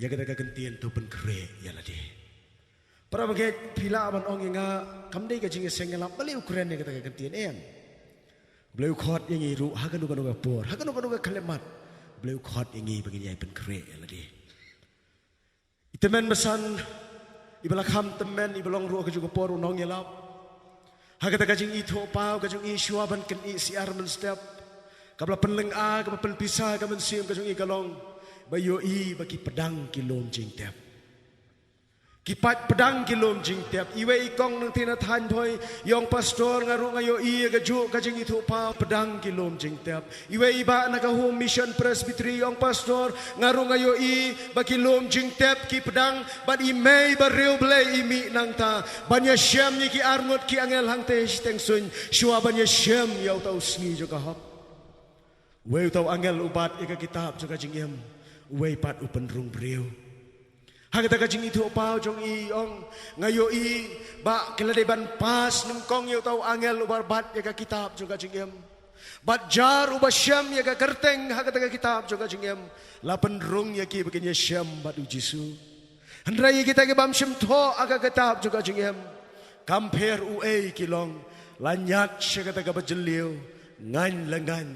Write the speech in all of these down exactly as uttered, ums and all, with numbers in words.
Ïa kata ka kyntien to pynkhreh ïa lade. Para bangeit, phi lah ban ong ïa nga, kam dei ka jingïaseng ïalap, balei u kren ïa kata ka kyntien, em? Balei u khot ïa ngi ruh ha kano kano ka por, ha kano kano ka khyllipmat? Balei u khot ïa ngi ba ngin ïai pynkhreh ïa lade? I tymmen basan iba la kham tymmen, iba long ruh ha kajuh ka por u nongïalap, ha kata ka jingithuhpaw ka jong i shuwa ban kyndiah syiar mynstep, kaba la pynlyngngoh, kaba pynpisa ka mynsiem ka jong i, ka long ba ïohi ba ki pdeng ki lum jingtep. Ki paid pdeng ki lum jingtep. Iwei i kong nangtei na thaiñ Bhoi i ong, pastor, nga ruh nga ïohi ïa kajuh ka jingithuhpaw, pdeng ki lum jingtep. Iwei i bah na ka Home Mission Presbytery i ong, pastor, nga ruh nga ïohi ba ki lum jingtep ki pdeng, bad i mei ba riewblei i mih nangta ban ïashem ïa ki arngut ki angel hangtei shiteng suiñ shuwa ban ïashem ïa uta u sngi jong ka hok. Uwei uta u angel u bat ïa ka kitab jong ka jingim, uwei pat u pynrung briew. Ha kata ka jingithuhpaw jong i i ong, nga ïohi ba ki la dei ban pass nyngkong ïa uta u angel uba bat ïa ka kitab jong ka jingim. Bad jar uba shem ïa ka kyrteng ha kata ka kitab jong ka jingim, la pynrung ïa ki ba kin ïashem bad u Jisu. Hynrei ïa kita ki bym shim thoh ha ka kitab jong ka jingim, kam pher uei ki long, la ñiad sha kata kaba jylliew, ngaiñ la ngaiñ,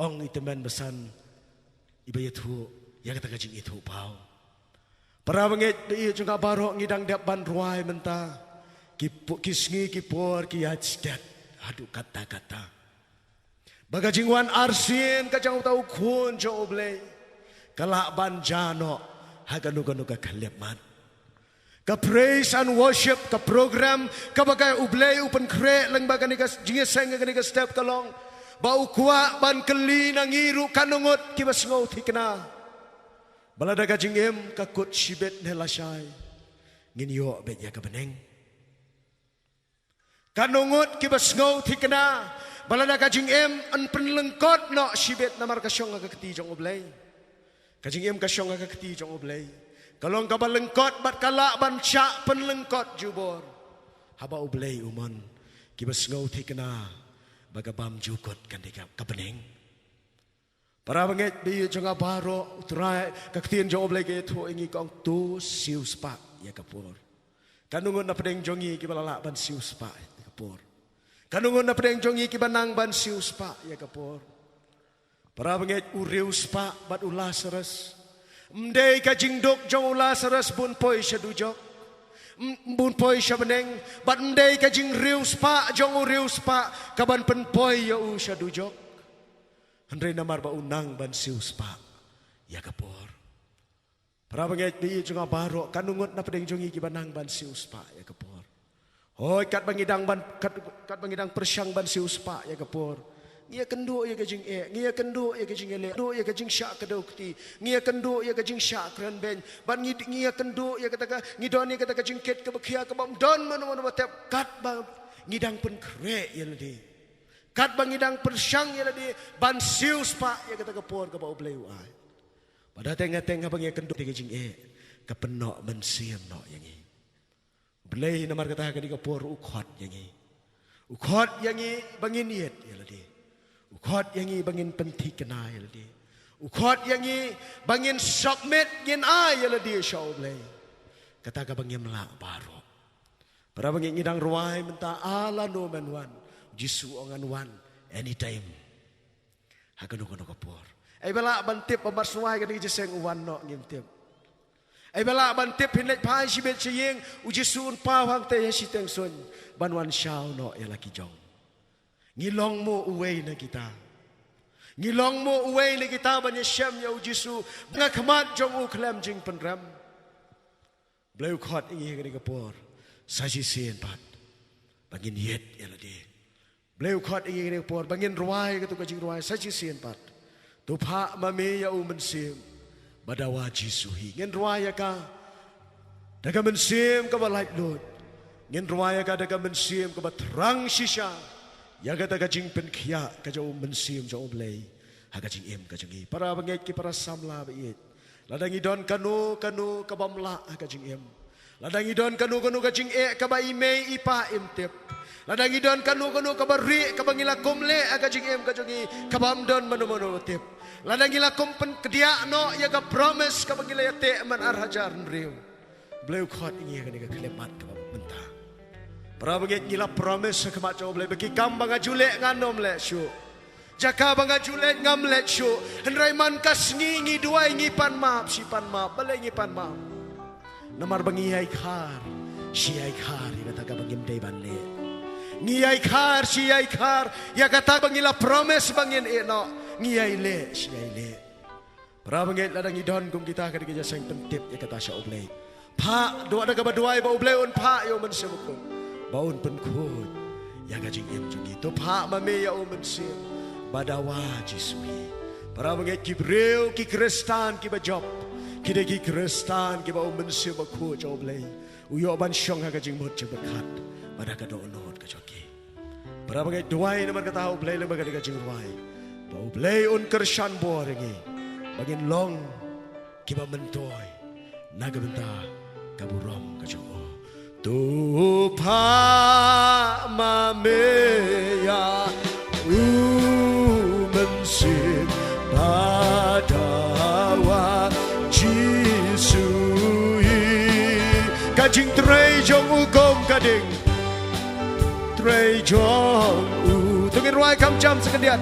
ong i tymmen basan iba ïathuh ïa kata ka jingithuhpaw. Para bangeit ba ïeit jong nga baroh, ngi dang dep ban rwai mynta. Ki pu-, ki sngi ki por ki ïaid stet haduh katta katta. Ba ka jingwan arsien ka jong uta u Khun jong U Blei ka lah ban jia noh ha kano kano ka khyllipmat. Ka praise and worship, ka program kaba ka U Blei u pynkhreh lyngba kane ka jingïaseng, kane ka step, ka long ba u kwah ban kylli na ngi ruh katno ngut kiba sngew thikna ba lada ka jingim ka kut shibit ne lashai, ngin ïoh beit ïa ka bneng. Katno ngut kiba sngew thikna ba lada ka jingim yn pynlyngkot noh shibit, namar ka shong ha ka kti jong U Blei. Ka jingim ka shong ha ka kti jong U Blei. Ka long kaba lyngkot bad ka lah ban shah pynlyngkot jubor haba U Blei u mon. Kiba sngew thikna ba ka bymjukut kan dei ka, ka bneng. Para bangeit ba ïeit jong nga baroh, U Trai, ka ktien jong U Blei ka ïathuh ïa ngi, ka ong, to siewspah ïa ka por. Katno ngut na pdeng jong ngi kiba la lah ban siewspah ïa ka por? Katno ngut na pdeng jong ngi kiba nang ban siewspah ïa ka por? Para bangeit, u riewspah bad u Lasarus, ym dei ka jingduk jong u Lasarus ba un poi sha dujok, ym, ba un poi sha bneng, bad ym dei ka jingriewspah jong u riewspah ka ban pynpoi ïa u sha dujok. Hynrei namar ba u nang ban siewspah ïa ka por. Para bangeit ba ïeit jong nga baroh, katno ngut na pdeng jong ngi kiba nang ban siewspah ïa ka por? Hooid, katba ngi dang ban, kat, katba ngi dang pyrshang ban siewspah ïa ka por, ngi ïakynduh ïa ka jingeh, ngi ïakynduh ïa ka jingïaleh, duh ïa ka jingshah kdew kti, ngi ïakynduh ïa ka jingshah kren beiñ, bad ngi, ngi ïakynduh ïa kata ka, ngi don ïa kata ka jingkit kaba khia kaba ym don mano mano ba tep, katba ngi dang pynkhreh ïa lade. Katba ngi dang pyrshang ïa lade ban siewspah ïa kata ka por kaba U Blei u ai. Bad hateng hateng haba ngi ïakynduh ïa ka jingeh, ka pynnoh mynsiem noh ïa ngi. U Blei namar kata ha kane ka por u khot ïa ngi. U khot ïa ngi ba ngin ïeit ïa lade. U khot ïa ngi ba ngin pynthikna ïa lade. U khot ïa ngi ba ngin submit, ngin ai ïa lade sha U Blei. Kata kaba ngim lah baroh. Para bangeit, ngi dang rwai mynta, ah, lano men wan. U Jisu u ong, ngan wan anytime. Ha kano kano ka por. Ai ba lah ban tip ba mar shuwa kane ka jingïaseng u wan noh, ngim tip. Ai ba lah ban tip, hynrei phai shibit sha ïing, U Jisu un paw hangtei ha shiteng suiñ ban wan shaw noh ïa la ki jong. Ngi long mo uwei na kita? Ngi long mo uwei na kita ban ïashem ïa U Jisu ha khmat jong u khlem jingpynrem? Blei u khot ïa ngi ha kane ka por sa shisien pat ba ngin ïeit ïa lade. Blei u khot ïa ngi ha kane ka por ba ngin rwai katto ka jingrwai sa shisien pat. To phah ma me ïa u Mynsiem ba dawa Jisu hi. Ngin rwai ïa ka da ka mynsiem kaba laitluid. Ngin rwai ïa ka da ka mynsiem kaba thrang shisha ïa kata ka jingpynkhiah ka jong u Mynsiem jong U Blei ha ka jingim ka jong ngi. Para bangeit, ki para samla ba ïeit, lada ngi don kano kano ka bym lah ha ka jingim, Lada ngi don kano kano ka jingeh kaba i mei i pa im tip. Lada ngi don kano kano kaba rieh kaba ngi la kum leh ha ka jingim ka jong ngi kaba ym don mano mano tip. Lada ngi la kum pynkdiah noh ïa ka promise kaba ngi la ïateh man ar hajar hynriew. Blei u khot ïa ngi ha kane ka khyllipmat kaba mynta. Para bangeit, ngi la promise ha khmat jong U Blei ba ki kam ba nga ju leh ngan ym leh shuh. Jaka ba nga ju leit ngam leit shuh. Hynrei man ka sngi ngi duwai ngi pan map, shi pan map, balei ngi pan map? Namar ba ngi ïai khar, shi ïai khar ïa kata kaba ngim dei ban leh. Ngi ïai khar, shi ïai khar ïa kata ba ngi la promise ba ngin ïeh noh. Ngi ïai leh, shi ïai leh. Para bangeit, lada ngi don kum kita ka dei ka jingïaseng pyntip ïa kata sha U Blei. Phah, duwai da kaba duwai ba U Blei un phah ïa U Mynsiem Bakhuid ba un pynkhuid ïa ka jingim jong ngi. To phah ma me ïa U Mynsiem ba dawa Jisu hi. Para bangeit, ki briew, ki Khristan kiba jop, ki dei ki Khristan kiba U Mynsiem Bakhuid jong U Blei u ïoh ban shong ha ka jingmut jingpyrkhat bad ha ka dohnud ka jong ki. Para bangeit, duwai namar kata ha U Blei lyngba kane ka jingrwai ba U Blei un kyrshan bor ïa ngi ba ngin long kiba myntoi na ka bynta ka burom ka jong U. To phah ma me ïa U Mynsiem ba dawa Jisu hi. Ka jingtrei jong U kum ka ding trei jong U. To ngin rwai kham jam sa khyndiat.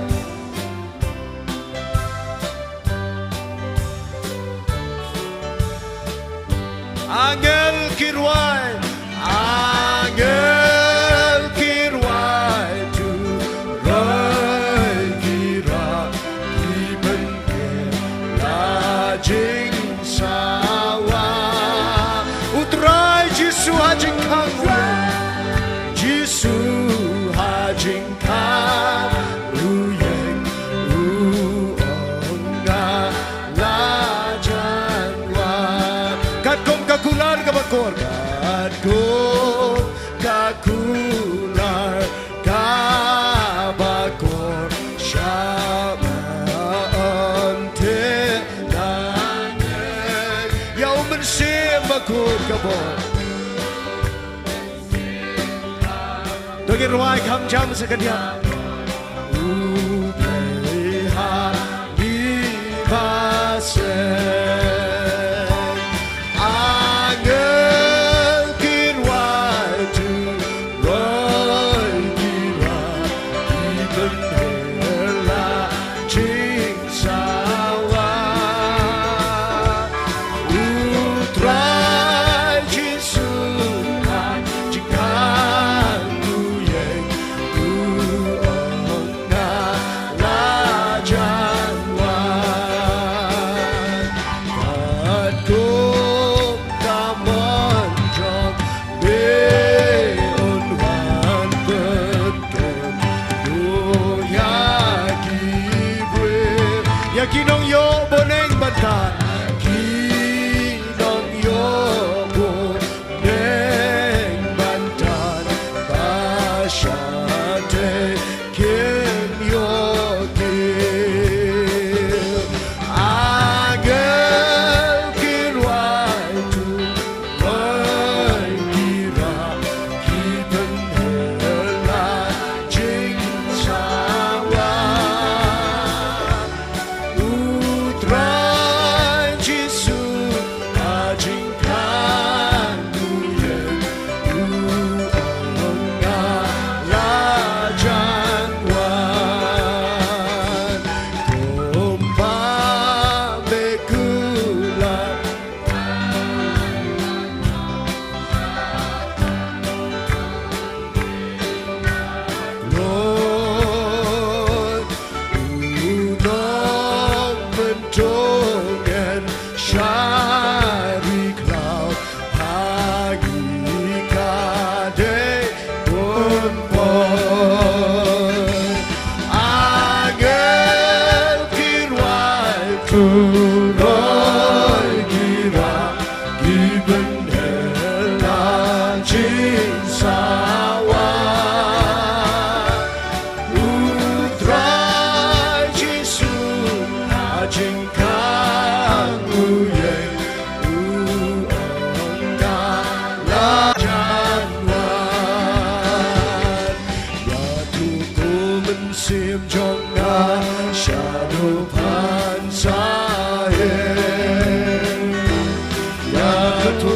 Angel ki rwai, angel ki rwai, tu roi ki ra, ki pynker la jingsawa. U Trai Jisu ha jingkhang, Jisu ha jingkhang, u ïeng, u ong nga la jan wan. Katkum ka kular kaba kor, katkum ka kular kaba kor, sha ma ym teh na ngi. Ïa U Mynsiem Bakhuid ka bor. To ngin rwai kham jam sa khyndiat. U Blei ha ngi ba seng. Angel ki rwai, tu roi ki ra, ki pynher la jingsawa. U Trai Jisu ha jingkhang, u ïeng, u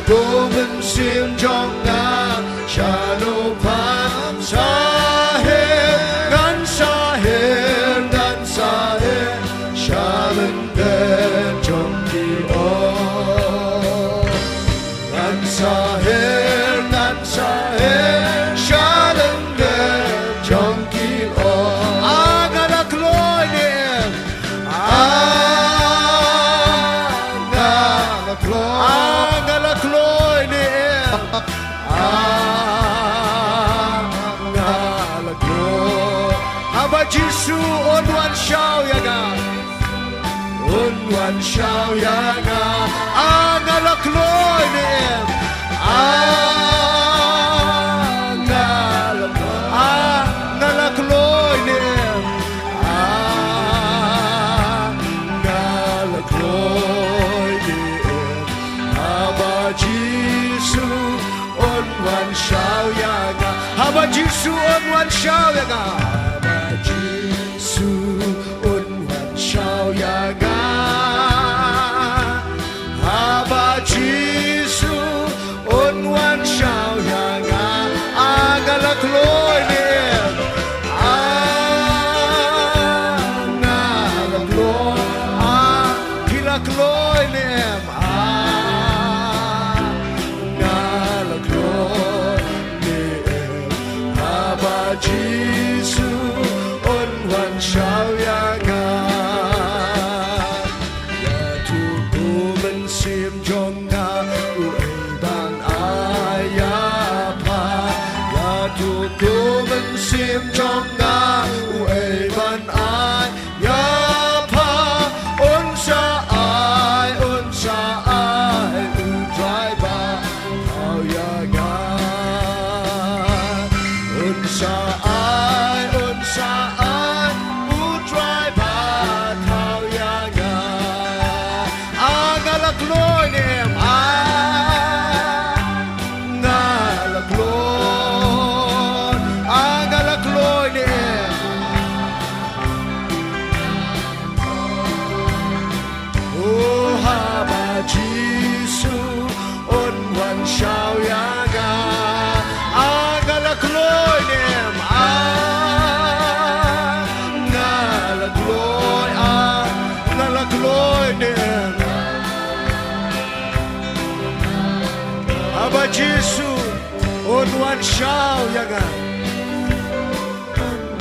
Ko mynsiem jong nga, sha no phan sa her, ngan sa her, ngan sa her sha lyndet jong ki ong. Ngan sa her, ngan sa her sha lyndet jong ki ong. Ah, nga la kloi ne em. Ah, nga la kloi. Ah, nga la kloi ne em. Ah, nga la kloi. Haba Jisu un wan shaw ïa nga, un wan shaw ïa nga. Ah, nga la kloi ne em. Ah, nga la kloi. Ah, nga la kloi ne em. Ah, nga la kloi ne em. Haba Jisu un wan shaw ïa nga. Haba Jisu un wan shaw ïa nga. Haba Jisu un wan shaw ïa nga. Haba Jisu un wan shaw ïa nga. Ah, nga la kloi ne em. Ah, nga la kloi. Ah, phi la kloi ne em. Ah, nga la kloi ne em. Haba Jisu un wan shaw ïa nga. Ïa tu ko mynsiem jong nga, u ei ban ai ïa pha. Ïa tu ko mynsiem jong nga, u ei ban ai ïa pha. Un sa ai, un sa ai u Trai ba thaw ïa nga. Un sa ai, un sa ai u Trai ba thaw ïa nga. Ah, nga la kloi ne em. Ah, nga la kloi. Ah, nga la kloi ne em. Oh, haba Jisu un wan shaw ïa nga. Ah, nga la kloi ne em. Ah, nga la kloi. Ah, nga la kloi ne em. Haba Jisu un wan shaw ïa nga.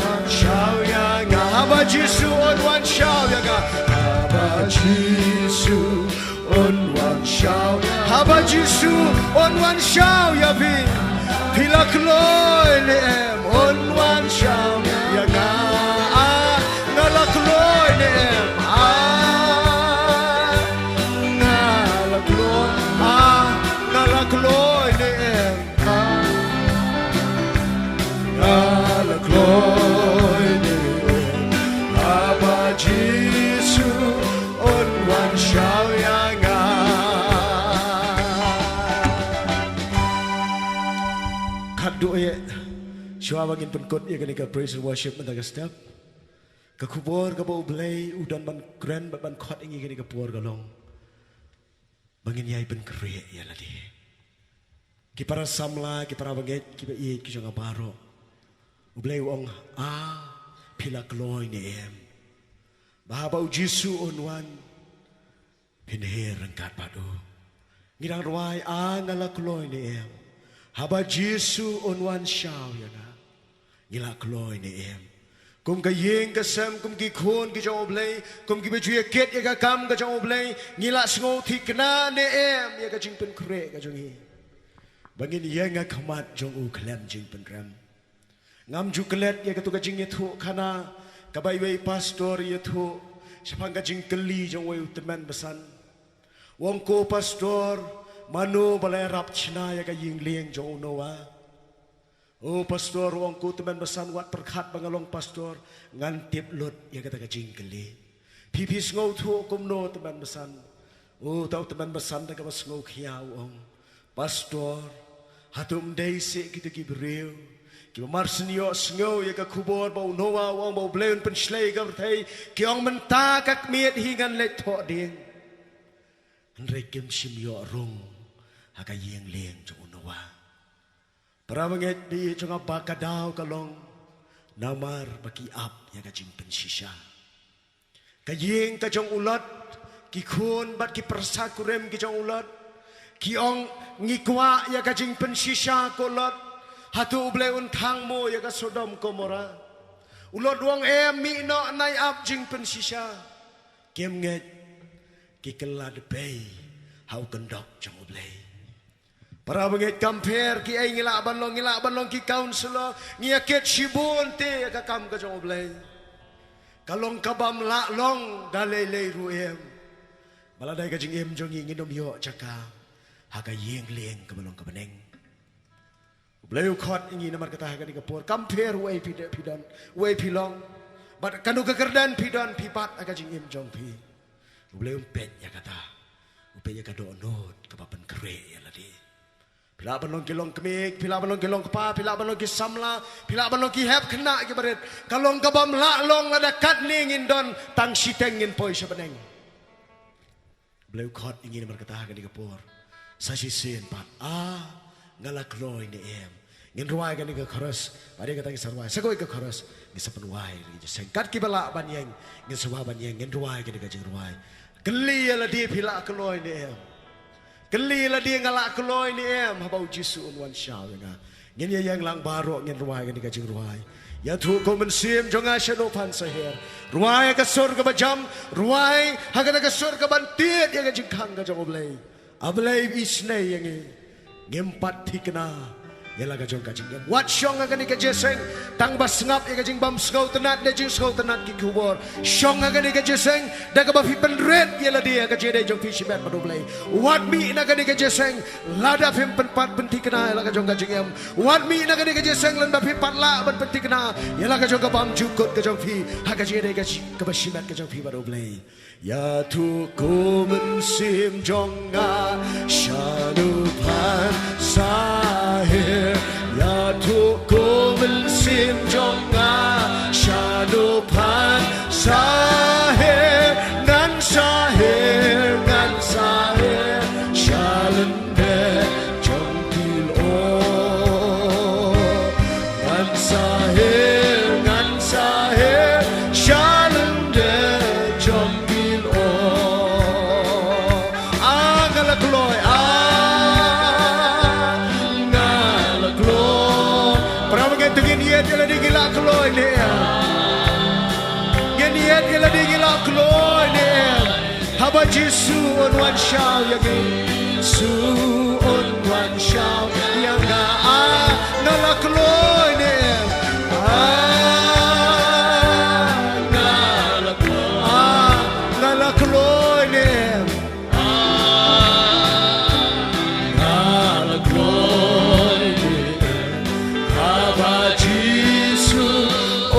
Wan shaw ïa nga. Haba Jisu un wan shaw ïa nga. Haba Jisu un wan shaw. Haba Jisu un wan shaw ïa phi. Phi la kloi ne em, un wan shaw ïa nga. Ah, nga la kloi ne em. Ah, nga la kloi. Ah, nga la kloi ne em. Nga la kloi ne em. Haba Jisu un wan shaw ïa nga. Khatduh ïa, shuwa ba ngin pynkut ïa kane ka praise and worship mynta ka step, ka khubor kaba U Blei u don ban kren bad ban khot ïa ngi kane ka por ka long ba ngin ïai pynkhreh ïa lade. Ki para samla, ki para bangeit, kiba ïeit ki jong nga baroh. U Blei u ong, ah, phi la kloi ne em ba haba U Jisu un wan, phin her ryngkat bad u. Ngi dang rwai, ah, nga la kloi ne em. Haba Jisu un wan shaw ïa nga. Ngi la kloi ne em. Kum ka ïing ka sem, kum ki khun ki jong U Blei, kum kiba ju ïa kit ïa ka kam ka jong U Blei, ngi la sngew thikna ne em ïa ka jingpynkhreh ka jong ngi, ba ngin ïeng ha khmat jong u khlem jingpynrem. Ngam ju klet ïa katu ka jingïathuhkhana kaba iwei i pastor i ïathuh shaphang ka jingkylli jong uwei u tymmen basan. U ong, ko pastor, mano ba la ïarap shna ïa ka ïing lieng jong u Noah? O pastor, u ong u tymmen basan, wat pyrkhat ba nga long pastor ngan tip lut ïa kata ka jingkylli. Phi, phi sngewthuh kumno tymmen basan? O, uta u tymmen basan da kaba sngewkhia u ong, pastor, hato ym dei seh kito ki briew kiba mar shen ïohsngew ïa ka khubor ba u Noah u ong ba U Blei un pynshlei ïa ka pyrthei, ki ong mynta ka khmied hi ngan leit thoh dieng. Hynrei kim shym ïoh rung ha ka ïing lieng jong u Noah. Para bangeit, ba ïeit jong nga, ba ka daw ka long namar ba ki ap ïa ka jingpynshisha. Ka ïing ka jong u Lot, ki khun bad ki pyrsa kurim ki jong u Lot ki ong, ngi kwah ïa ka jingpynshisha ko Lot. Hato U Blei un thangmo ïa ka Sodom Gomorrah? U Lot u ong, em, mih noh, nai ap jingpynshisha. Kim ngeit, ki kylla dpei ha u kyndok jong U Blei. Para bangeit, kam pher kiei ngi lah ban long, ngi lah ban long ki councillor, ngi ïa kit shibun te ïa ka kam ka jong U Blei. Ka long ka bym lah long da lei lei ruh, em. Ba la dei ka jingim jong ngi, ngin ym ïoh jaka ha ka ïing lieng kaba long ka bneng. U Blei u khot ïa ngi namar kata ha kane ka por, kam pher uei phi de-, phi don, uei phi long, bad kano ka kyrdan phi don, phi bat ha ka jingim jong phi. U Blei um peit ïa kata. U peit ïa ka dohnud kaba pynkhreh ïa lade. Phi lah ban long ki longkmie, phi lah ban long ki longkpa, phi lah ban long ki samla, phi lah ban long ki hep khynnah ki barit. Ka long ka bym lah long lada katne ngin don tang shiteng ngin poi sha bneng. U Blei u khot ïa ngi namar kata ha kane ka por. Sa shisien pat, ah, nga la kloi ne em. Ngin rwai kane ka chorus. Bad ïa kata ngi sa rwai sa kawei ka chorus, ngi sa pynwai ïa ka jingïaseng. Kat kiba lah ban ïeng, ngin sa wad ban ïeng, ngin rwai kane ka jingrwai. Kylli ïa lade, phi la kloi ne em. Kylli ïa lade, nga la kloi ne em, haba U Jisu un wan shaw ïa nga. Ngin ïa ïeng lang baroh, ngin rwai kane ka jingrwai. Ïathuh ko mynsiem jong nga, shano phan sa her. Rwai ha ka sur kaba jam, rwai ha kata ka sur kaban tied ïa ka jingkhang ka jong U Blei. A Blei, isynei ïa ngi. Ngim pat thikna ïa la ka jong ka jingim. Wat shong ha kane ka jingïaseng tang ba sngap ïa ka jingbym sngewtynnat ne jingsngewtynnat ki khubor. Shong ha kane ka jingïaseng da kaba phi pynrit ïa lade ha ka jingïadei jong phi shimet bad U Blei. Wat mih na kane ka jingïaseng lada phim pynpat pynthikna ïa la ka jong ka jingim. Wat mih na kane ka jingïaseng lada phi pat lah ban pynthikna ïa la ka jong ka bymjukut ka jong phi ha ka jingïadei ka shi-, kaba shimet ka jong phi bad U Blei. Ïathuh ko mynsiem jong nga, shano phan sa her. Ïathuh ko mynsiem jong nga, shano phan sa her. Ngan sa her, ngan sa her sha lyndet jong ki lyoh. Ngan sa her, ngan sa her sha lyndet jong ki lyoh. Ah, nga la kloi, ah, nga la kloi. Para bangeit, to ngin ïeit ïa lade, ngi la kloi ne em. Ngin ïeit ïa lade, ngi la kloi ne em. Haba Jisu un wan shaw ïa ngi, Jisu un wan shaw ïa nga, ah, nga la kloi ne em. Ah, nga la kloi, ah, nga la kloi ne em. Ah, nga la kloi ne em. Haba Jisu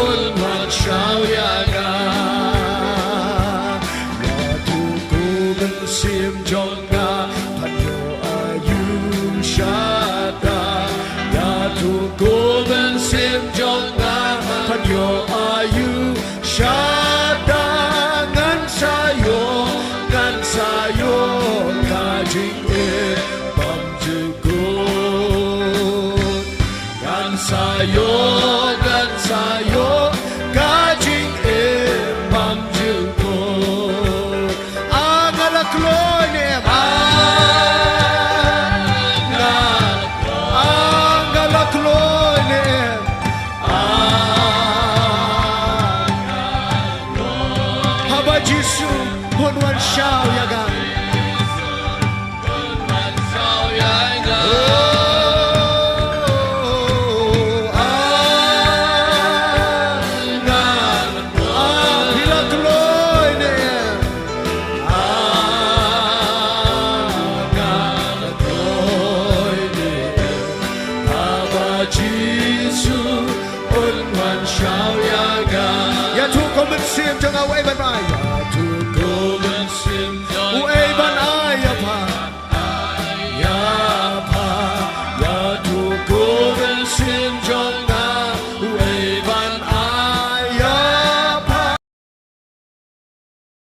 un wan shaw ïa nga. Ïathuh ko mynsiem jong nga, phan ïoh aïu shata. Ïathuh ko mynsiem jong nga, phan ïoh aïu shata. Ngan sa ïoh, ngan sa ïoh ka jingim.